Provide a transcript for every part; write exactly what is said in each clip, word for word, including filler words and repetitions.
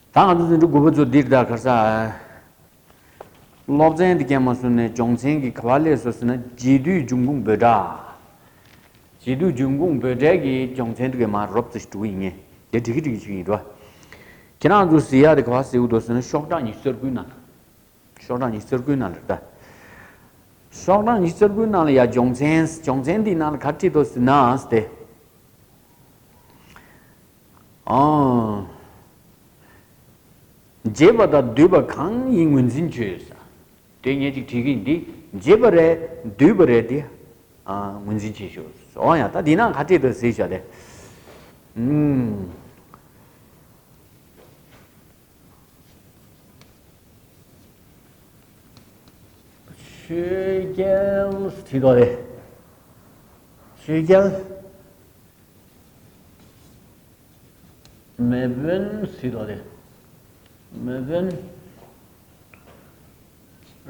ད་ང་ཚོ་འཛིན་གྲྭ་དགུ་པ་ཚོ་འདིར་ད་ག་རེ་ཟེར། སློབ་ཚན་འདི་སྐྱེལ་མ་སོང་ནས་སྦྱོང་ཚན་གྱི་ག་པར་སླེབས་སོང་ཟེར་ན། རྗེས་ཟློས་འབྱུང་ཁུངས་འབོད་སྒྲ། རྗེས་ཟློས་འབྱུང་ཁུངས་འབོད་སྒྲའི་གི་སྦྱོང་ཚན་འདི་གའི་མར་རོབ་ཙམ་ཞིག་འགྲོ་གི་ཡིན་ངེས། དེ་འགྲིག་གི་འགྲིག་གི་ཞིག་ཡིན་རོ། ཁྱེད་རང་ཚོ་གཟིགས་ཡག་དེ་ག་པར་གཟིགས་དགོས་འདུག་ཟེར་ན། ཤོག་གྲངས་ཉི་ཤུ་རྩ་དགུའི་ནང་། ཤོག་གྲངས་ཉི་ཤུ་རྩ་དགུའི་ནང་ལ་ད། ཤོག་གྲངས་ཉི་ཤུ་རྩ་དགུའི་ནང་ལ་ཡ་སྦྱོང་ཚན། སྦྱོང་ཚན་འདིའི་ནང་ལ་ག་རེ་བྲིས་འདུག་ཟེར་ན་ཟེར་ཏེ། ཨང་། རྗེས་པ་དང་བསྡུས་པ་གང་ཡིན་ངོས་འཛིན་བྱོས། དེ་ངས་ཅིག་བྲིས་ཀྱི་ཡིན། འདི་རྗེས་པ་རེད་བསྡུས་པ་རེད་དེ། ཨ། ངོས་འཛིན་བྱེད་ཤོག། འོ་ཡ། ད་འདི་ནང་ག་རེ་བྲིས་འདུག་གཟིགས་ཤོག་དེ། ཨུམ། ཆོས་རྒྱལ་བྲིས་འདུག་དེ། ཆོས་རྒྱལ། མེས་དབོན་ཟེར་དོ་དེ། མེས་དབོན།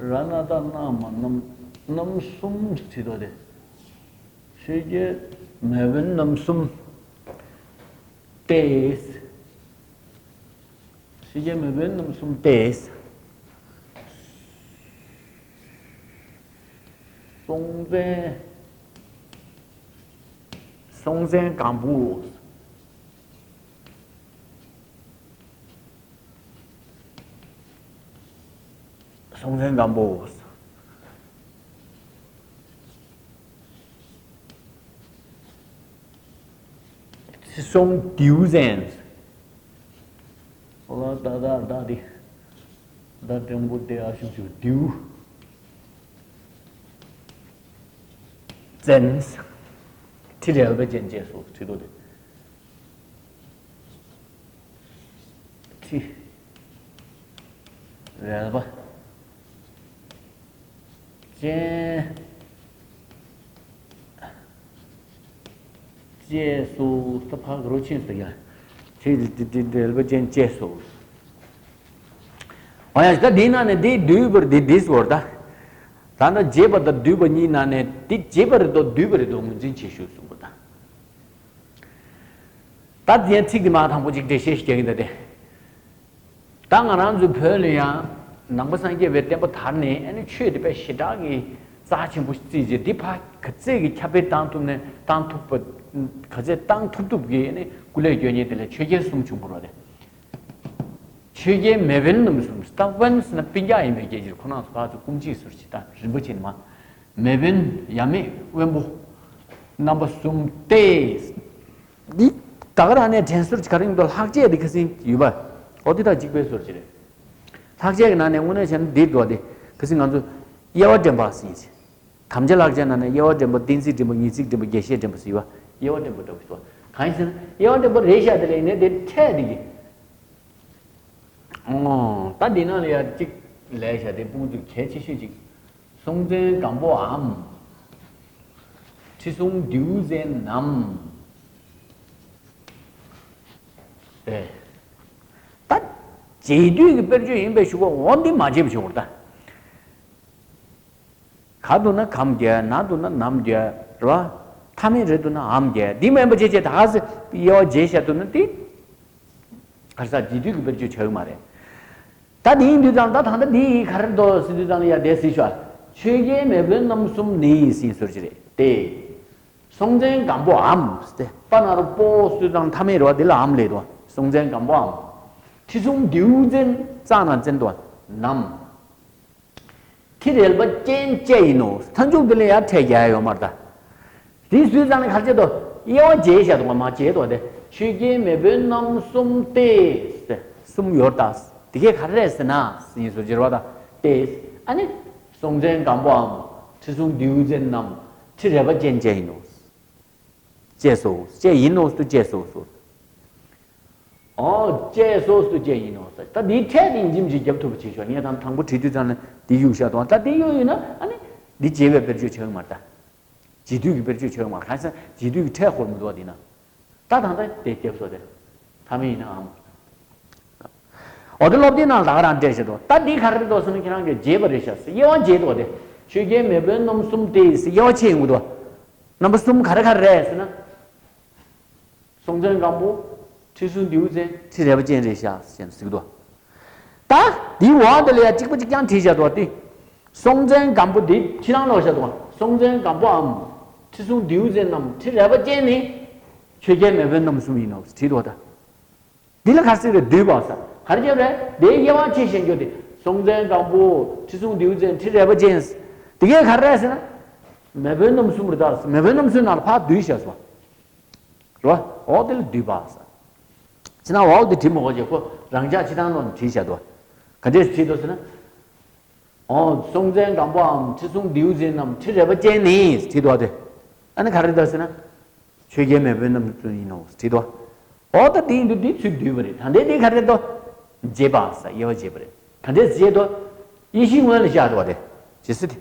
རཏྣ་དང་རཏྣ་མ་རྣམ་རྣམ་གསུམ་ཟེར་དོ་དེ། ཆོས་རྒྱལ་མེས་དབོན་རྣམ་གསུམ་སྟེ། ཆོས་རྒྱལ་མེས་དབོན་རྣམ་གསུམ་སྟེ། སྲོང་བཙན། སྲོང་བཙན་སྒམ་པོ། སྲོང་བཙན་སྒམ་པོ། ཁྲི་སྲོང་ལྡེའུ་བཙན། ཨོ་ལ་ད་ད་ད་དེ། ད་འགྲེང་བུ་དེ་ཨ་ཞུ་ཞུ་ལྡེའུ་བཙན། ཁྲི་རལ་པ་ཅན་བཅས་སོ་ཁྲི་ཐོག་དེ། ཁྲི་རལ་པ་ཅན་བཅས་སོ། ད་ཕར་རོ་ཆེན་ཟེར་ཡ། ཁྲི་རལ་པ་ཅན་བཅས་སོ། འོ་ཡ། ད་འདིའི་ནང་ནས་འདི་བསྡུས་པར་འདི་འདི་ཟེར་བ་ད། ད་ནི་རྗེས་པ་དང་བསྡུས་པ་གཉིས་ནང་ནས་འདི་རྗེས་པ་རེད་དོ་བསྡུས་པ་རེད་དོ་ངོས་འཛིན་བྱེད་ཤོག་གསུངས་པ་ད། ད་དེ་ཚིག་འདི་མ་དང་པོ་ཅིག་འགྲེལ་བཤད་ཞིག་རྒྱག་གི་འདུག་སྟེ། ད་ང་རང་ཚོའི་བོད་ལ་ཡང་ནང་པ་སངས་རྒྱས་པའི་བསྟན་པ་དར་ནས། ཨ་ནི་ཆོས་དེ་དཔེ་ཞེ་དྲག་གི་རྩ་ཆེན་པོ་བརྩིས་རྗེས། འདི་ཕར་ག་ཚད་ཀྱི་ཁྱབ་སྤེལ་བཏང་ཐུབ་ནས་བཏང་ཐུབ་པ། ག་ཚད་བཏང་ཐུབ་ཐུབ་ཀྱི་ཨ་ནི་སྐུ་ལས་བསྐྱོན་མཁན་དེ་ལ་ཆོས་རྒྱལ་གསུམ་བྱུང་བ་རེད། ཆོས་རྒྱལ་མེས་དབོན་རྣམ་གསུམ། ད་དབོན་ཟེར་ན་སྤུན་ཀྱག་ཡིན་པའི་རྐྱེན་གྱིས་ཁོ་རང་ཚོ་ཕར་ཚུར་སྐུ་མཆེད་ཟེར་ཅིག་ད་རིན་པོ་ཆེ་ནི་མ། མེས་དབོན་ཡབ་མེས་དབོན་པོ་རྣམ་པ་གསུམ་སྟེ། འདི་ད་ག་རང་ནས་དྲན་གསོ་ག་རེ་ཡིན་འདུག་ལྷག་བཅས་འདི་ཁ་སང་ཡོད་པ། འོ་འདི་དང་གཅིག་པའི་ཟེར་ཅིག་རེད། ལྷག་བཅས་ཀྱི་ནང་ནས་དངོས་གནས་བྱས་ན་འདི་འདུག་བ། འདི་ཁ་སང་ང་ཚོ་དབྱེ་བ་འདྲེན་པ་ཟེར་ཡིན། དམ་བཅའ་ལྷག་བཅས་ནང་ནས་དབྱེ་བ་འདྲེན་པ། བསྟན་ཚིག་འདྲེན་པ། ངེས་ཚིག་འདྲེན་པ། རྒྱས་བཤད་འདྲེན་པ་ཟེར་བ། དབྱེ་བ་འདྲེན་པ་འདྲ་བོ་ཞིག་འདུག་གང་ཡིན་ཟེར་ན་དབྱེ་བ་འདྲེན་པ་རེད་ཤག་དེ་ལས་ནས་དེ་ཕྲད་དེ་གི། ཨོ། ད་འདི་ནང་ལ་ཡ་གཅིག་ལས་བྱ་དེ་དཔུང་འཇུག་གལ་ཆེ་ཤོས་གཅིག་སྲོང་བཙན་སྒམ་པོའམ། ཁྲི་སྲོང་ལྡེའུ་བཙན་ནམ། ཨེ། ད་རྗེས་ཟློས་ཀྱི་དཔེར་བརྗོད་ཡིན་པའི་ཞུ་བ་འོ་འདི་མ་བརྗེད་པ་ཞུ་བར་ད། ག་འདུག་ན་གམ་རྒྱག། ན་འདུག་ན་ནམ་རྒྱག་རེད་བ། མཐའ་མེད་རེད་འདུག་ན་འམ་རྒྱག། འདི་མིན་པ་བྱས་བྱས་ད་ག་ཟེ་དབྱེ་བ་འབྱེད་བྱ་འདུག་ན་དེ། ག་རེ་ཟ། རྗེས་ཟློས་ཀྱི་དཔེར་བརྗོད་བྱ་གི་མ་རེད། ད་དེ་ཡིན་དུས་ཙང་ད་ད་ལྟ་འདི་ག་རེ་འདུག་ཟེར་དུས་ཙང་ལ་ཡ་དེ་ཟེར་ཤོག་ཆོས་རྒྱལ་མེས་དབོན་རྣམ་གསུམ་ནི་ཟེར་ཟེར་གྱི་རེད་དེ། སྲོང་བཙན་སྒམ་པོའམ་ཟེར་ཏེ་པ་ན་རོ་པོ་ཟེར་དུས་ཙང་མཐའ་མེད་རེད་བ། དེ་ལ་འམ་ལས་འདུག་སྲོང་བཙན་སྒམ་པོའམ། ཁྲི་སྲོང་ལྡེའུ་བཙན། ཙ་ན་བཙན་འདུག་བ། ནམ། ཁྲི་རལ་པ་ཅན་བཅས་ཡིན་ནོ། མཐའ་མཇུག་དེ་ལ་ཡར་ཕྲད་རྒྱག་ཡོད་མ་རེད་ད། དེ་སུས་ཙང་ནས་ག་རེ་བྱེད་དོ། དབྱེ་བ་འབྱེད་བཞག་འདུག་ག་མ་བྱེད་དོ་དེ། ཆོས་རྒྱལ་མེས་དབོན་རྣམ་གསུམ་སྟེ། གསུམ་ཡོད་ད། དེ་གས་ག་རེ་རེད་ཟེར་ན་ཟེར་ཡིན་སོ་སྦྱར་བ་ད། སྟེ། ཨ་ནི། སྲོང་བཙན་སྒམ་པོའམ། ཁྲི་སྲོང་ལྡེའུ་བཙན་ནམ། ཁྲི་རལ་པ་ཅན་བཅས་ཡིན་ནོ། བཅས་སོ། བཅས་ཡིན་ནོ་སུ་བཅས་སོ་སོ། ཨོ། བཅས་སོ་སོ་བཅས་ཡིན་ནོ་ཟེར། ད་འདིའི་ཕྲད་དེ་ཡིན་གཅིག་མིན་གཅིག་རྒྱབ་ཐུབ་པ་བྱེད་ཆོག་ངས་དང་དང་པོ་བྲིས་དུས་ཙང་ནས་འདི་གཡུག་བཞག་དང་། ད་འདི་གཡུག་ཡིན་ན་ཨ་ནི་འདི་རྗེས་པའི་དཔེར་བརྗོད་བྱེད་ཀྱི་མ་རེད་ད། རྗེས་ཟློས་ཀྱི་དཔེར་བརྗོད་བྱེད་ཀྱི་མ་རེད། གང་ཟེར་ན་རྗེས་ཟློས་ཀྱི་ཕྲད་ཁོར་མི་འདུག་བ། འདི་ན་ད་ད་ལྟ་དེ་རྒྱབ་སོ་དེ། མཐའ་མེད་ཡིན་ནའང་། འོ་དེ་སློབ་དེབ་ནང་ལ་ད་ག་རང་འགྲེལ་བཤད་འདུག་ད་འདི་ག་རེ་འདུག་ཟེར་ན་ཁྱེད་རང་གིས་རྗེས་པ་རེད་ཤག་ཟེར། དབྱེ་བ་འབྱེད་འདུག་བ་དེ། ཆོས་རྒྱལ་མེས་དབོན་རྣམ་གསུམ་སྟེ་ཟེར་དབྱེ་བ་ཕྱེ་ཡོང་གི་འདུག་བ། རྣམ་པ་གསུམ་ག་རེ་ག་རེ་རེད་ཟེར་ན། སྲོང་བཙན་སྒམ་པོ། ཁྲི་སྲོང་ལྡེའུ་བཙན་ཁྲི་རལ་པ་ཅན་རེད་ཤག་ཟེར་ཟེར་གི་འདུག་ད་འདིའི་འོག་དེ་ལ་ཡ་གཅིག་པ་གཅིག་རྐྱང་བྲིས་བཞག་འདུག་སྟེ། སྲོང་བཙན་སྒམ་པོ་འདི་ཕྱི་ནང་ལོག་བཞག་འདུག་སྲོང་བཙན་སྒམ་པོའམ་ཁྲི་སྲོང་ལྡེའུ་བཙན་ནམ་ཁྲི་རལ་པ་ཅན་ནི་ཆོས་རྒྱལ་མེས་དབོན་རྣམ་གསུམ་ཡིན་ནོ་བྲིས་འདུག་ད། འདི་ལ་ག་རེ་ཟེར་རེད། བསྡུས་པ་ཟེར། ག་རེ་བྱས་རེད། དེའི་དབྱེ་བ་ཕྱེ་བཞག་རྒྱུ་དེ། སྲོང་བཙན་སྒམ་པོ། ཁྲི་སྲོང་ལྡེའུ་བཙན། ཁྲི་རལ་པ་ཅན། དེ་གས་ག་རེ་རེད་ཟེར་ན། མེས་དབོན་རྣམ་གསུམ་རེད་ད། མེས་དབོན་རྣམ་གསུམ་ནང་ལ་ཕར་བསྡུས་བཞག་སོང་། རེད་བ། འོ་དེ་ལ་བསྡུས་པ་ཟེར། ཕྱི་ནང་འོག་དེ་བྲིས་མ་དགོས་ཀྱི། ཁོ་རང་འཇགས་ཕྱི་ནང་ལོགས་ནས་བྲིས་བཞག་འདུག་ག་འདྲས་བྲིས་འདུག་ཟེར་ན། འོ། སྲོང་བཙན་སྒམ་པོའམ་ཁྲི་སྲོང་ལྡེའུ་བཙན་ནམ་ཁྲི་རལ་པ་ཅན་ནི་བྲིས་འདུག་སྟེ། ཨ་ནི་ག་རེ་འདུག་ཟེར་ན། ཆོས་རྒྱལ་མེས་དབོན་རྣམ་གསུམ་ཡིན་ནོ་བྲིས་འདུག་འོ་ད་དེ་ཡིན་དུས་དེ་ཚུར་བསྡུས་པ་རེད། ད་ལྟའི་དེ་ག་རེ་འདུག་བརྗེས་པ་ཟེར། དབྱེ་བ་བརྗེས་པ་རེད། ག་འདྲས་བརྗེས་འདུག་དབྱེ་གཞི་སྔོན་ལ་བཞག་འདུག་བ་དེ། ཇི་སྲིད་དེ།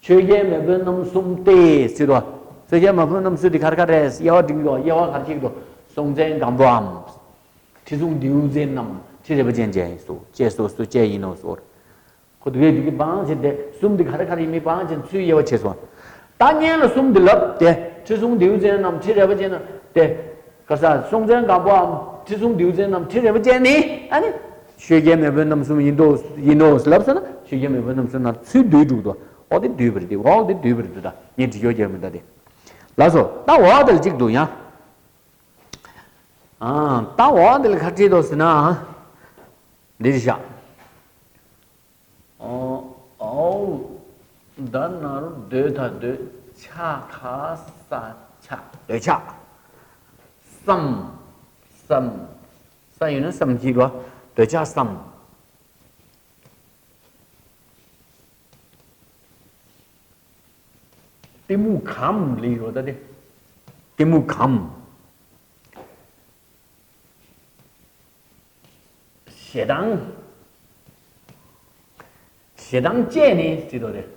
ཆོས་རྒྱལ་མེས་དབོན་རྣམ་གསུམ་སྟེ་ཟེར་འདུག་ཆོས་རྒྱལ་མེས་དབོན་རྣམ་གསུམ་དེ་ག་རེ་ག་རེ་རེད། དབྱེ་བ་འབྲི་གི་འདུག་དབྱེ་བ་ག་རེ་ཕྱེ་གི་འདུག་སྲོང་བཙན་སྒམ་པོའམ། ཁྲི་སྲོང་ལྡེའུ་བཙན་ནམ་ཁྲི་རལ་པ་ཅན་བཅས་སོ། བཅས་སོ་སོ། བཅས་ཡིན་ནོ་སོ། ཁོ་དེ་གས་དེ་གི་བང་བྱས་ཏེ་གསུམ་དེ་ག་རེ་ག་རེ་ཡིན་མིན་བང་བྱས་ཚུར་དབྱེ་བ་ཕྱེ་སོང་། ད་སྔོན་ལ་གསུམ་དེ་ལབ་སྟེ། ཁྲི་སྲོང་ལྡེའུ་བཙན་ནམ་ཁྲི་རལ་པ་ཅན་ནམ་སྟེ། ག་ས་སྲོང་བཙན་སྒམ་པོའམ་ཁྲི་སྲོང་ལྡེའུ་བཙན་ནམ་ཁྲི་རལ་པ་ཅན་ནི་ཨ་ནི། ཆོས་རྒྱལ་མེས་དབོན་རྣམ་གསུམ་ཡིན་དོ། ཡིན་ནོ་ལབ་སོང་ན། ཆོས་རྒྱལ་མེས་དབོན་རྣམ་གསུམ་ནང་ཚུར་བསྡུས་འགྲོ་གི་འདུག་འོ་དེ་བསྡུས་པ་རེད་དེ། འོ་དེ་བསྡུས་པ་རེད་འདུག་ད་ངས་འབྲི་ཆོག་རྒྱལ་མི་འདུག་དེ། ལགས་སོ། ད་འོ་དེ་ལ་གཅིག་འདུག་ཡང་། ཨ། ད་འོ་དེ་ལ་ག་རེ་བྲིས་འདུག་ཟེར་ན། འདི་རེད་ཤག་འོ། འོ། ད་ན་རོ་འདོད་ད་འདོད་ཆགས་ཁ་ས་ཆགས། འདོད་ཆགས་སམ། སམ། ས་ཡོད་ན་སམ་གྱིས་རོ། འདོད་ཆགས་སམ། གཏི་མུག་གམ་ལེགས་རོ་ད་དེ། གཏི་མུག་གམ། ཞེ་སྡང་། ཞེ་སྡང་བཅས་ནས་ཟེར་དོ་རེད།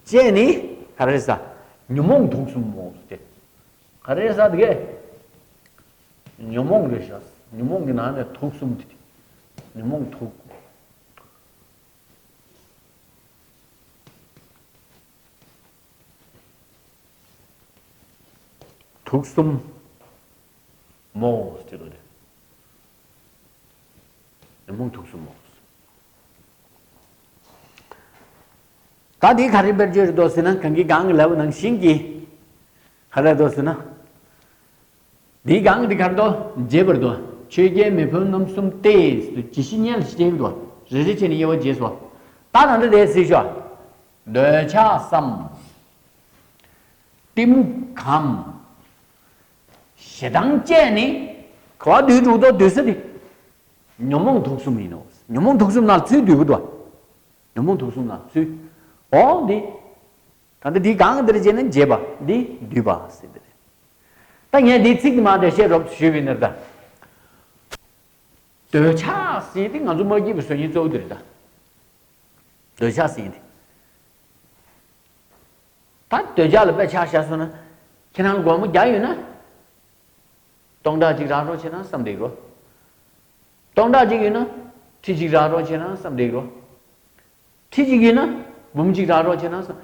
བཅས་ནས་ག་རེ་ཟ། ཉོན་མོངས་དུག་གསུམ་མོ་ཟེར་ཏེ། ག་རེ་ཟ་དེ་གས། ཉོན་མོངས་རེད་ཤག་ཉོན་མོངས་ཀྱི་ནང་ནས་དུག་གསུམ་དེ་དེ། ཉོན་མོངས་དུག་དུག་གསུམ་མོ་ཟེར་དོ་རེད། ཉོན་མོངས་དུག་གསུམ་མོ། ད་འདི་ག་རེ་དཔེར་བརྗོད་རེད་འདུག་ཟེར་ན། གང་གི་གང་གི་ལབ་ནང་བཞིན་གྱི་ག་རེ་འདུག་ཟེར་ན། འདིའི་གང་འདི་ག་རེ་འདུག་བརྗེས་པར་འདུག་ཆོས་རྒྱལ་མེས་དབོན་རྣམ་གསུམ་སྟེ། ཇི་ཞིག་སྙན་ལ་ཞིག་བསྟན་འདུག་རེ་རེ་བྱས་ནས་དབྱེ་བ་འབྱེད་སོ། ད་ད་འདི་དེ་གཟིགས་ཤོག་འདོད་ཆགས་སམ། གཏི་མུག་གམ། ཞེ་སྡང་བཅས་ནི། ག་བ་བསྡུས་འགྲོ་འདུག་བསྡུས་ས་དེ། ཉོན་མོངས་དུག་གསུམ་ཡིན་ནོ། ཉོན་མོངས་དུག་གསུམ་ནང་ཚུར་བསྡུས་པ་འདུག་ཉོན་མོངས་དུག་གསུམ་ནང་ཚུར། འོ་འདི། ད་ལྟ་འདི་གང་འདིར་བྱས་ན་བརྗེས་པ། འདི་བསྡུས་པ་ཟེར་འདི་རེད། ད་ངས་འདིའི་ཚིག་འདི་མ་འདྲེ་བཤད་རོགས་ཞུས་པའི་ནར་ད། འདོད་ཆགས་ཟེར་འདི་ང་ཚོ་མ་སྐྱིད་པའི་བཟོ་ཉེན་གཙོ་བོ་འདི་རེད་ད། འདོད་ཆགས་ཟེར་འདི། ད་འདོད་ཆགས་ལ་དཔེ་ཆ་བཞག་སོང་ན། ཁྱེད་རང་སྒོར་མོ་བརྒྱ་ཡོད་ན། སྟོང་ཕྲག་གཅིག་རག་རོགས་བྱེད་ན་བསམ་བསྡད་རོ། སྟོང་ཕྲག་གཅིག་ཡོད་ན། ཁྲི་གཅིག་རག་རོགས་བྱེད་ན་བསམ་བསྡད་རོ། ཁྲི་གཅིག་ཡོད་ན། འབུམ་གཅིག་རག་རོགས་བྱེད་ན་བསམ།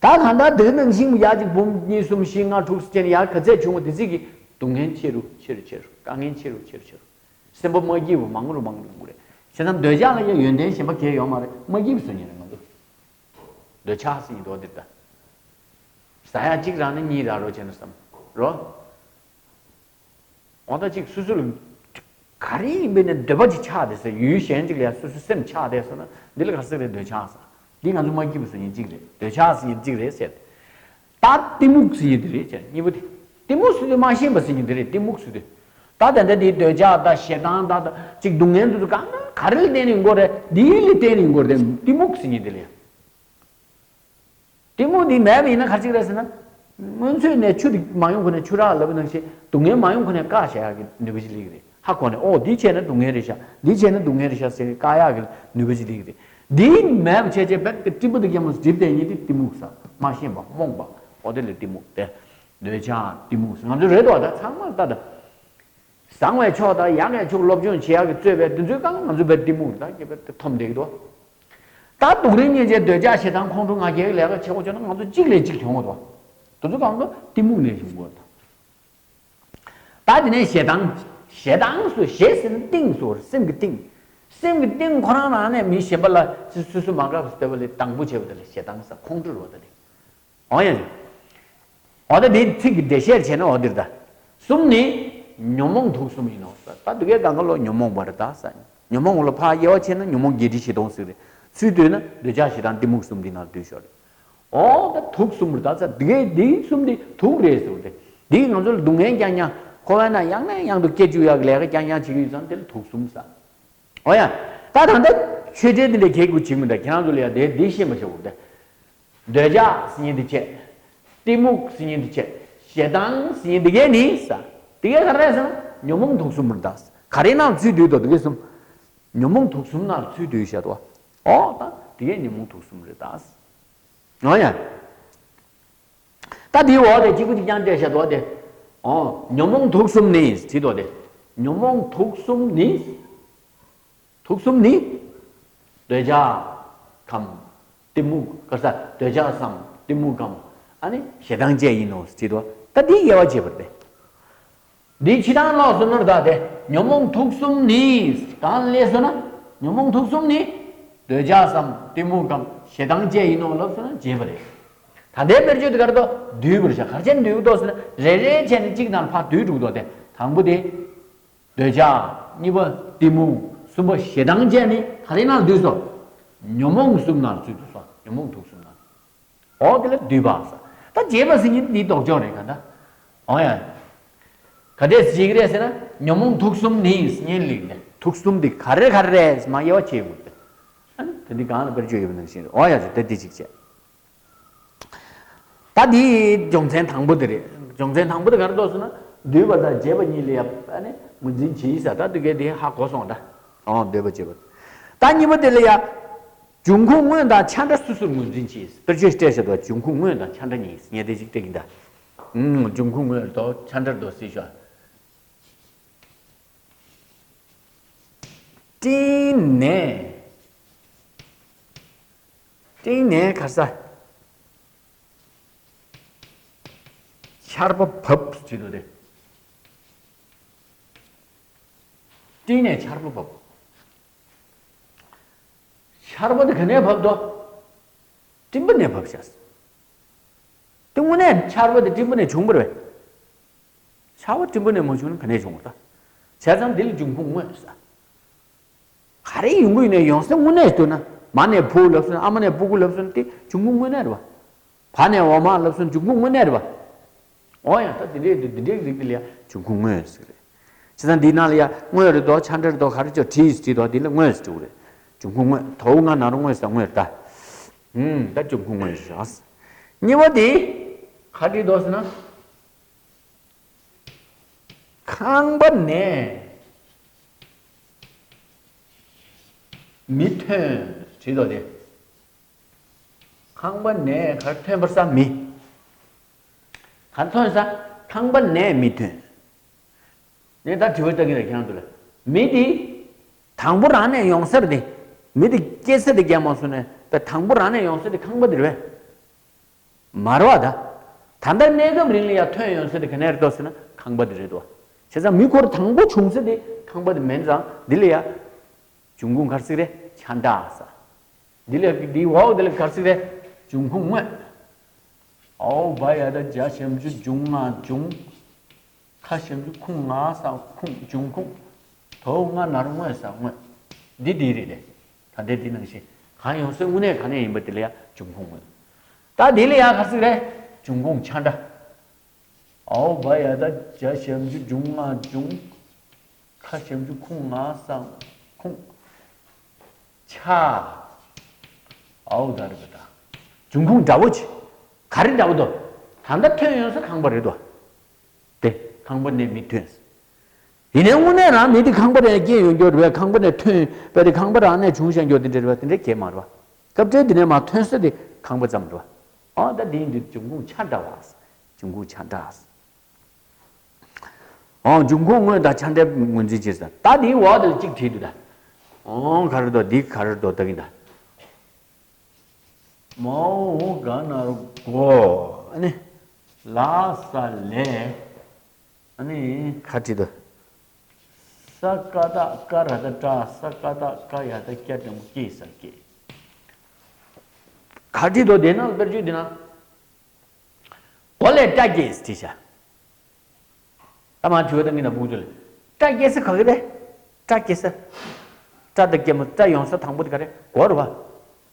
ད་གང་ལྟར་དེ་ནང་བཞིན་ཡར་གཅིག་འབུམ་གཉིས་གསུམ་བཞི་ལྔ་དྲུག་ཟེར་ནས་ཡར་ག་ཚད་བྱུང་བ་དེ་ཚིག་གི་སྡུག་བསྔལ་ཆེ་རུ་ཆེ་རུ་ཆེ་རུ། དཀའ་ངལ་ཆེ་རུ་ཆེ་རུ་ཆེ་རུ། སེམས་པ་མ་སྐྱིད་པ་མང་རུ་མང་རུ་ཡོང་གི་རེད། བྱས་ཙང་འདོད་ཆགས་ལ་ཡང་ཡོན་ཏན་གཞན་པ་གང་ཡང་ཡོད་མ་རེད། མ་སྐྱིད་པ་བཟོ་ཉེན་རེད་ང་ཚོ། འདོད་ཆགས་ཟེར་མདོག་འདི་ལྟ། ཟ་ཡ་གཅིག་རག་ན་གཉིས་རག་རོགས་བྱས་ན་བསམ་རོ། འོ་ད་གཅིག་སོ་སོ་ལ་ག་རེ་ཡིན་པའི་ནས་འདོད་པ་ཅིག་ཆགས་བསྡད་ཟེར། ཡུལ་གཞན་ཅིག་ལ་ཡ་སོ་སོའི་སེམས་ཆགས་བསྡད་ཟེར་ན་འདི་ལ་ག་ཟེར་རེད། འདོད་ཆགས་ཟེར། འདི་ང་ཚོ་མ་སྐྱིད་པ་བཟོ་ཉེན་གཅིག་རེད། འདོད་ཆགས་ཟེར་ཉེན་གཅིག་རེད་ཟེར། ད་གཏི་མུག་ཟེར་ཉེན་འདི་རེད་ཟེར། གཉིས་པོ་དེ། གཏི་མུག་ཟེར་དུས་མ་ཤེས་པ་ཟེར་ཉེན་འདི་རེད། གཏི་མུག་ཟེར་དུས། ད་དེ་འདྲ་དེའི་འདོད་ཆགས་དང་ཞེ་སྡང་དང་དང་ཅིག་སྡུག་བསྔལ་འདི་ཚོ་གང་ག་རེ་ལ་བརྟེན་ནས་ཡོང་གི་རེད། འདི་ལ་བརྟེན་ནས་ཡོང་གི་རེད། གཏི་མུག་ཟེར་ཉེན་འདི་ལ་ཡ། གཏི་མུག་འདི་མེད་པ་ཡིན་ན་ག་རེ་ཅིག་རེད་ཟེར་ན། སྔོན་ཚོད་ནས་ཆུ་དེ་མ་ཡོང་གོང་ནས་ཆུ་རགས་ལབ་པ་ནང་བཞིན་སྡུག་བསྔལ་མ་ཡོང་གོང་ནས་བཀག་བཞག་ཡག་གི་ནུས་པ་ཅིག་སླེབས་ཀྱི་རེད། ཧ་གོ་ནས་ཨོ་འདི་བྱས་ན་སྡུག་བསྔལ་རེད་ཤག་འདི་བྱས་ན་སྡུག་བསྔལ་རེད་ཤག་ཟེར་བཀག་ཡག་གི་ནུས་པ་ཅིག་སླེབས་ཀྱི་རེད། འདི་མེད་པ་བྱས་བྱས་རྦད་དེ་སྤྲིན་པ་དེ་རྒྱ་མོ་འགྲིབ་བསྡད་ཉིན་དེ་གཏི་མུག་ཟེར། མ་ཤེས་པ་རྨོངས་པ། ཨོ་དེ་ལ་གཏི་མུག་སྟེ། འདོད་ཆགས་གཏི་མུག་ཟེར། ང་ཚོ་རེད་དོ། ད་ཚང་མ་ལ་ལྟ་ད། བཟང་བའི་ཕྱོགས་དང་ཡག་གི་ཕྱོགས་སློབ་སྦྱོང་བྱེད་ཡག་གི་རྩོད་པའི་དེ་ཚོའི་སྒང་ང་ཚོ་རྦད་གཏི་མུག་ད་ཀྱེ་རྦད་དེ་འཐོམ་བསྡད་ཀྱི་འདུག་ད་སྡུག་རུས་ཉེན་ཆེ་འདོད་ཆགས་ཞེ་སྡང་ཁོང་ཁྲོ་ང་རྒྱལ་གྱི་ལས་ཀ་བྱེད་དགོས་བྱུང་ན་ང་ཚོ་གཅིག་ལས་གཅིག་གྱོང་གི་འདུག་དེ་ཚོ་གང་ག་གཏི་མུག་ནས་བྱུང་དགོས་དང་། ད་དེ་ནས་ཞེ་སྡང་། ཞེ་སྡང་སུ་ཞེ་ཟེར་ན་གཏིང་སུ་སེམས་ཀྱི་གཏིང་། སེམས་ཀྱི་གཏིང་ཁོ་རང་རང་ནས་མི་གཞན་པ་ལ་སུ་སུ་མ་དགའ་བ་ཟེར་བ་ལས་སྡང་པོ་བྱེད་པ་དེ་ལ་ཞེ་སྡང་ཟེར། ཁོང་ཁྲོ་རུ་བ་དེ་ལས། འོ་ཡ། འོ་ད་འདི་ཚིག་གི་འགྲེལ་བཤད་བྱས་ན་འོ་འདིར་ད། གསུམ་ནི་ཉོན་མོངས་དུག་གསུམ་ཡིན་ནོ། ད་འདི་གའི་གང་ག་ལོ་ཉོན་མོངས་པར་གདའ་ས། ཉོན་མོངས་ལ་ཕར་དབྱེ་བ་ཕྱེ་ན་ཉོན་མོངས་བརྒྱད་ཁྲི་བཞི་སྟོང་ཟེར་རེད། ཚུར་བསྡུས་ན་འདོད་ཆགས་ཞེ་སྡང་གཏི་མུག་གསུམ་འདི་ནང་བསྡུས་ཤོག་རེད། འོ་ད་དུག་གསུམ་རེད་ད་ས། འདི་གའི་འདི་གསུམ་འདི་དུག་རེད་ཟེར་རེད། འདི་ང་ཚོ་ལ་སྡུག་བསྔལ་རྐྱང་རྐྱང་ཁོ་བས་ན་ཡང་ནས་ཡང་དུ་སྐྱེ་བཅུག་ཡག་ལས་ཀ་རྐྱང་རྐྱང་བྱེད་ཀྱི་ཡོད་ཙང་དེ་ལ་དུག་གསུམ་ཟེར། འོ་ཡ། ད་ད་ལྟ་ཆོས་འབྲེལ་འདི་འདྲའི་གེགས་དགུ་བྱེད་མི་འདྲ། ཁྱེད་རང་ཚོ་ལ་ཡ་དེ་འདི་ཤེས་པ་བྱ་དགོས་ཏེ། འདོད་ཆགས་ཟེར་མཁན་འདི་བྱས། གཏི་མུག་ཟེར་མཁན་འདི་བྱས། ཞེ་སྡང་ཟེར་མཁན་འདི་གས་ནི་ས། འདི་གས་ག་རེ་ཟེར་ན་ཉོན་མོངས་དུག་གསུམ་རེད་ད། ག་རེ་ནང་ཚུད་འདུག་དོ་འདི་གས་གསུམ། ཉོན་མོངས་དུག་གསུམ་ནང་ཚུད་འདུག་བཤད་དོ། འོ་ད་འདི་གས་ཉོན་མོངས་དུག་གསུམ་རེད་ད། འོ་ཡ། ད་འདིའི་འོག་དེ་གཅིག་པུ་གཅིག་རྐྱང་བལྟས་བཞག་འདུག་སྟེ། ཨོ། ཉོན་མོངས་དུག་གསུམ་ནི་བྲིས་འདུག་སྟེ། ཉོན་མོངས་དུག་གསུམ་ནི། དུག་གསུམ་ནི། འདོད་ཆགས་གམ། གཏི་མུག་ག་ས། འདོད་ཆགས་སམ། གཏི་མུག་གམ། ཨ་ནི་ཞེ་སྡང་བཅས་ཡིན་ནོ་བྲིས་འདུག་ད་འདི་དབྱེ་བ་འབྱེད་པར་ཏེ། འདི་ཕྱི་ནང་ལོགས་སུ་ནོར་ད་དེ། ཉོན་མོངས་དུག་གསུམ་ནི། གང་ལས་སོ་ན། ཉོན་མོངས་དུག་གསུམ་ནི། འདོད་ཆགས་སམ། གཏི་མུག་གམ། ཞེ་སྡང་བཅས་ཡིན་ནོ་ལབ་སོང་ན་བརྗེད་པ་རེད། ད་ལྟའི་དཔེར་བརྗོད་དེ་ག་རེ་འདུག་བསྡུས་པར་བྱ། ག་རེ་བྱས་ནས་བསྡུས་འདུག་ཟེར་ན་རེ་རེ་བྱས་ནས་གཅིག་ནང་ཕར་བསྡུས་འགྲོ་འདུག་སྟེ། དང་པོ་དེ། འདོད་ཆགས། གཉིས་པ་གཏི་མུག་གསུམ་པ་ཞེ་སྡང་བཅས་ནི་ག་རེ་ནང་བསྡུས་སོ། ཉོན་མོངས་གསུམ་ནང་ཚུད་འདུག་སོ། ཉོན་མོངས་དུག་གསུམ་ནང་། འོ་དེ་ལ་བསྡུས་པ་ཟེར། ད་བརྗེད་པ་ཟེར་མཁན་འདི་ལྡོག་ཕྱོགས་རེད་ག་ད། འོ་ཡ། ག་འདྲས་ཟེར་གྱི་རེད་ཟེར་ན་ཉོན་མོངས་དུག་གསུམ་ནི་ཟེར་མཁན་ལེགས་ནས་དུག་གསུམ་འདི་ག་རེ་ག་རེ་རེད་ཟེར་མ་དབྱེ་བ་ཕྱེ་དགོས་ཏེ། ཨ་ནི་དེ་འདི་གང་ལ་དཔེར་བརྗོད་ཡོད་པ་ནང་བཞིན་རེད། འོ་ཡ་ཟེར་དེ་འདི་གཅིག་བྱས། ད་འདི་སྦྱོང་ཚན་དང་པོ་དེ་རེད། སྦྱོང་ཚན་དང་པོ་དེ་ག་རེ་འདུག་ཟེར་ན་བསྡུས་པ་དང་བརྗེད་པ་གཉིས་ལ་ཡ་ཨ་ནི་ངོས་འཛིན་བྱེད་ས། ད་འདི་གའི་དེ་ཧ་གོ་སོང་ད། འོ་བསྡུས་པ་བརྗེད་པ། ད་གཉིས་པ་དེ་ལ་ཡ། འབྱུང་ཁུངས་དངོས་དང་ཆ་འདྲ་སོ་སོར་ངོས་འཛིན་གྱིས། དཔེར་བརྗོད་བལྟས་བཞག་འདུག་འབྱུང་ཁུངས་དངོས་དང་ཆ་འདྲ་གཉིས་ངས་དེ་ཅིག་བལྟས་ཀྱིན་གདའ། ཨུམ། འབྱུང་ཁུངས་དངོས་དང་ཆ་འདྲ་འདུག་ཟེར་ཤོག་སྤྲིན་ནས། སྤྲིན་ནས་ག་ས། ཆར་པ་བབས་ཟེར་འདུག་སྟེ། སྤྲིན་ནས་ཆར་པ་བབས། ཆར་པ་དེ་ག་ནས་བབས་འདུག་སྤྲིན་པ་ནས་བབས་ཤག་དེ་དངོས་གནས་ཆར་པ་དེ་སྤྲིན་པ་ནས་བྱུང་བ་རེད། ཆར་པ་སྤྲིན་པ་ནས་མ་བྱུང་ན་ག་ནས་བྱུང་བ་རེད། བྱས་ཙང་འདི་ལ་འབྱུང་ཁུངས་དངོས་ཟེར། ག་རེ་ཡོང་གི་ཡོད་ནའི་ཡོང་ས་དངོས་གནས་ཟེར་ན། མ་ནས་བུ་ལབ་སོང་ན། ཨ་མ་ནས་སྤུ་གུ་ལབ་སོང་ན་དེ་འབྱུང་ཁུངས་དངོས་གནས་རེད་བ། བ་ནས་འོ་མ་ལབ་སོང་ན་འབྱུང་ཁུངས་དངོས་གནས་རེད་བ། འོ་ཡ། ད་དེ་འདྲའི་འདི་འདྲའི་རིགས་དེ་ལ་ཡ་འབྱུང་ཁུངས་དངོས་ཟེར་གི་རེད། བྱས་ཙང་འདི་ནང་ལ་ཡ་དངོས་རེད་དོ་ཆ་འདྲ་རེད་དོ་ག་རེ་ཅོ་བྲིས་བྲིས་དོ་འདི་ལ་དངོས་ཟེར་གི་རེད། འབྱུང་ཁུངས་དངོས། དོ་ང་ན་རོ་དངོས་ཟེར་དངོས་རེད་ད། ཧུམ། ད་འབྱུང་ཁུངས་དངོས་ཟེར། གཉིས་པ་དེ་ག་བྲིས་འདུག་ཟེར་ན། ཁང་པ་ནས་མི་ཐོན་བྲིས་འདུག་དེ། ཁང་པ་ནས་ག་རེ་ཐོན་པར་ས། མི། ག་རེ་ཐོན་ས། ཁང་པ་ནས་མི་ཐོན། ངས་ད་དྲི་བ་ལྟ་གི་རེད་ཁྱེད་རང་ཚོ་ལ། མི་དེ་དང་པོ་རང་ནས་ཡོང་ས་རེད་དེ། མི་དེ་སྐྱེ་ས་དེ་རྒྱ་མ་སོང་ནས་ད་དང་པོ་རང་ནས་ཡོང་ས་དེ་ཁང་པ་དེ་རེད་པས། མ་རེད་བ་ད། ད་ལྟ་གནས་སྐབས་རིང་ལ་ཡ་ཐོན་ཡོང་ས་དེ་ག་ནས་རེད་འདུག་ཟེར་ན་ཁང་པ་དེ་རེད་འདུག་བྱས་ཙང་མི་ཁོ་རང་དང་པོ་བྱུང་ས་དེ་ཁང་པ་དེ་མིན་ཙང་འདི་ལ་ཡ། འབྱུང་ཁུངས་ག་རེ་ཟེར་གི་རེད། ཆ་འདྲ་ཟེར། འདི་ལ་འདི་འོག་འདི་ལ་ག་རེ་ཟེར་གི་རེད། འབྱུང་ཁུངས་དངོས། ཨའོ་བ་ཡ་བཏགས་འཇ་ཞབས་ཀྱུ་འབྱུང་ང་འབྱུང་། ཁ་ཞབས་ཀྱུ་ཁུ་ང་ས་ཁུངས། འབྱུང་ཁུངས། དོ་ང་ན་རོ་དངོས་ས་དངོས། འདི་འདི་རེད་དེ། ད་ལྟའི་འདི་ནང་བཞིན་གང་ཡོང་སའི་དངོས་གནས་ག་ནས་ཡིན་པ་འདི་ལ་ཡ་འབྱུང་ཁུངས་དངོས། ད་འདི་ལ་ཡ་ག་རེ་ཟེར་གི་རེད། འབྱུང་ཁུངས་ཆ་འདྲ། ཨའོ་བ་ཡ་བཏགས་འཇ་ཞབས་ཀྱུ་འབྱུང་ང་འབྱུང་། ཁ་ཞབས་ཀྱུ་ཁུ་ང་ས་ཁུངས། ཆ། ཨའོ་ད་རེད་པ་ད། འབྱུང་ཁུངས་འདྲ་བོ་ཆེ། ག་རེ་འདྲ་བོ་འདུག་ད་ལྟ་ཐོན་ཡོང་ས་ཁང་པ་རེད་དོ། དེ་ཁང་པ་ནས་མི་ཐོན། ཡིན་ནའི་དངོས་གནས་རང་མི་དེ་ཁང་པ་ནས་སྐྱེས་ཡོང་རྒྱུ་རེད་པས། ཁང་པ་ནས་ཐོན་པ་དེ་ཁང་པ་རང་ནས་བྱུང་བཞག་རྒྱུ་དེ་འདྲ་རེད་པས། དེ་འདྲ་གས་མ་རེད་པ། སྐབས་འཕྲལ་དེ་ནས་མར་ཐོན་ས་དེ་ཁང་པ་ཙམ་རེད་པ། ཨ་ད་དེ་ཡིན་དུས་འབྱུང་ཁུངས་ཆ་འདྲ་བ། འབྱུང་ཁུངས་ཆ་འདྲ། འོ་འབྱུང་ཁུངས་དངོས་དང་ཆ་འདྲའི་ངོས་འཛིན་བྱེད་ས། ད་དེའི་འོག་དེ་ལ་གཅིག་བྲིས་འདུག་ད། འོ་ག་རེ་འདུག་འདི་ག་རེ་འདུག་ལྟ་གིན་ད། མའོ་ག་ན་རོ་གོ། ཨ་ནི། ལ་ས་ལས། ཨ་ནི། ག་བྲིས་འདུག་ས་ཀ་བཏགས་སྐ་ར་བཏགས་སྐྲ། ས་ཀ་བཏགས་སྐ་ཡ་བཏགས་སྐྱ་འགྲེང་བུ་སྐྱེ་ས་སྐྱེ། ག་བྲིས་འདུག་དེ་ན་དཔེར་བརྗོད་འདི་ན། མགོ་ལས་སྐྲ་སྐྱེས་བྲིས་ཤག་ད་མ་བྲིས་པ་ད་ངས་ན་བུང་ཚོ་ལ། སྐྲ་སྐྱེ་ས་ག་གི་རེད། སྐྲ་སྐྱེ་ས། སྐྲ་དང་སྐྱེ་མོ་སྐྲ་ཡོང་ས་དང་པོ་དེ་ག་རེད། མགོ་རེད་བ། བྱས་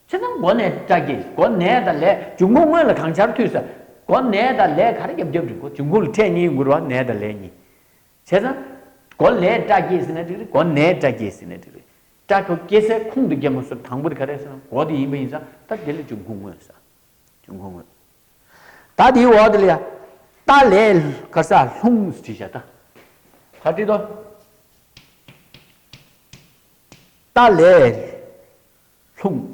ཙང་མགོ་ནས་སྐྲ་སྐྱེས། མགོ་ནས་དང་ལས། འབྱུང་ཁུངས་སྔོན་ལ་གང་ཆར་མཐུད་ས། མགོ་ནས་དང་ལས་ག་རེ་རྒྱབ་རྒྱབ་རེད། མགོ་འབྱུང་ཁུངས་ལ་ཕྲད་གཉིས་ཡོང་གི་རེད་བ། ནས་དང་ལས་གཉིས། བྱས་ཙང་། མགོ་ལས་སྐྲ་སྐྱེས་ཟེར་ན་འགྲིག་རེད། མགོ་ནས་སྐྲ་སྐྱེས་ཟེར་ན་འགྲིག་རེད། སྐྲ་ཁོ་སྐྱེ་སའི་ཁུངས་དང་སྐྱེ་མོ་སོ་དང་པོ་དེ་ག་རེ་ཟེར་ན་མགོ་དེ་ཡིན་པ་ཡིན་ཙང་ད་དེ་ལ་འབྱུང་ཁུངས་སྔོན་ཟེར། འབྱུང་ཁུངས་སྔོན། ད་དེའི་འོག་དེ་ལ་ཡ། རྟ་ལས་ག་ས་ལྷུང་བྲིས་བཞག་ད། ག་བྲིས་དོ། རྟ་ལས་ལྷུང་།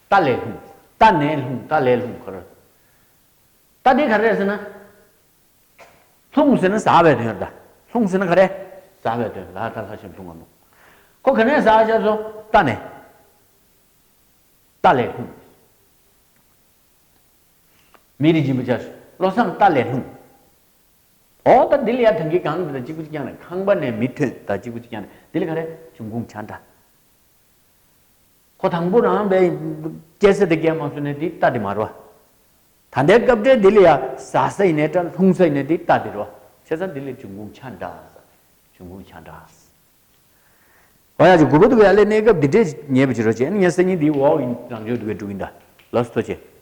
རྟ་ལས་ལྷུང་། རྟ་ནས་ལྷུང་། རྟ་ལས་ལྷུང་། ག་རེ། ད་དེ་ག་རེ་རེད་ཟེར་ན། ལྷུང་ཟེར་ན་ཟག་པའི་དོན་རེད་ད། ལྷུང་ཟེར་ན་ག་རེ། ཟག་པའི་དོན་ལ་ད་ལྷ་ཞིག་ལྷུང་བ་མོ། ཁོ་ག་ནས་ཟག་བྱས་སོ། རྟ་ནས། རྟ་ལས་ལྷུང་། མི་རིགས་སྦྱིན་པ་ཅག་བློ་བཟང་རྟ་ལས་ལྷུང་། འོ་ད་འདི་ལ་ཡ་ཐང་གི་གང་འདི་ད་གཅིག་པུ་གཅིག་རྐྱང་རེད། ཁང་པ་ནས་མི་ཐོན་ད་གཅིག་པུ་གཅིག་རྐྱང་རེད། འདི་ལ་ག་རེ། འབྱུང་ཁུངས་ཆ་འདྲ། ཁོ་དང་པོ་རང་པའི་སྐྱེ་ས་དེ་སྐྱེ་མ་སོང་ནས་དེ་རྟ་དེ་མ་རེད་བ། ད་ལྟའི་སྐབས་འབྲེལ་འདི་ལ་ཡ་ཟག་ས་ཡིན་ནའི་འདྲ། ལྷུང་ས་ཡིན་ནའི་དེ་རྟ་དེ་རེད་བ། བྱས་ཙང་འདི་ལ་འབྱུང་ཁུངས་ཆ་འདྲ། འབྱུང་ཁུངས་ཆ་འདྲ། འོ་ཡ་ཅིག་དགུ་པ་འདུག་ཡ་ལས་གནས་སྐབས་འདི་འདྲས་ཉེས་པ་ཅིག་རོ་བྱས་ནས་ངས་སང་ཉིན་འདིའི་འོག་ཡིན་རང་ཆོས་འདུག་གས་འགྲུབ་ཡིན་ད། ལགས་སོ་ཐུགས་རྗེ་ཆེ།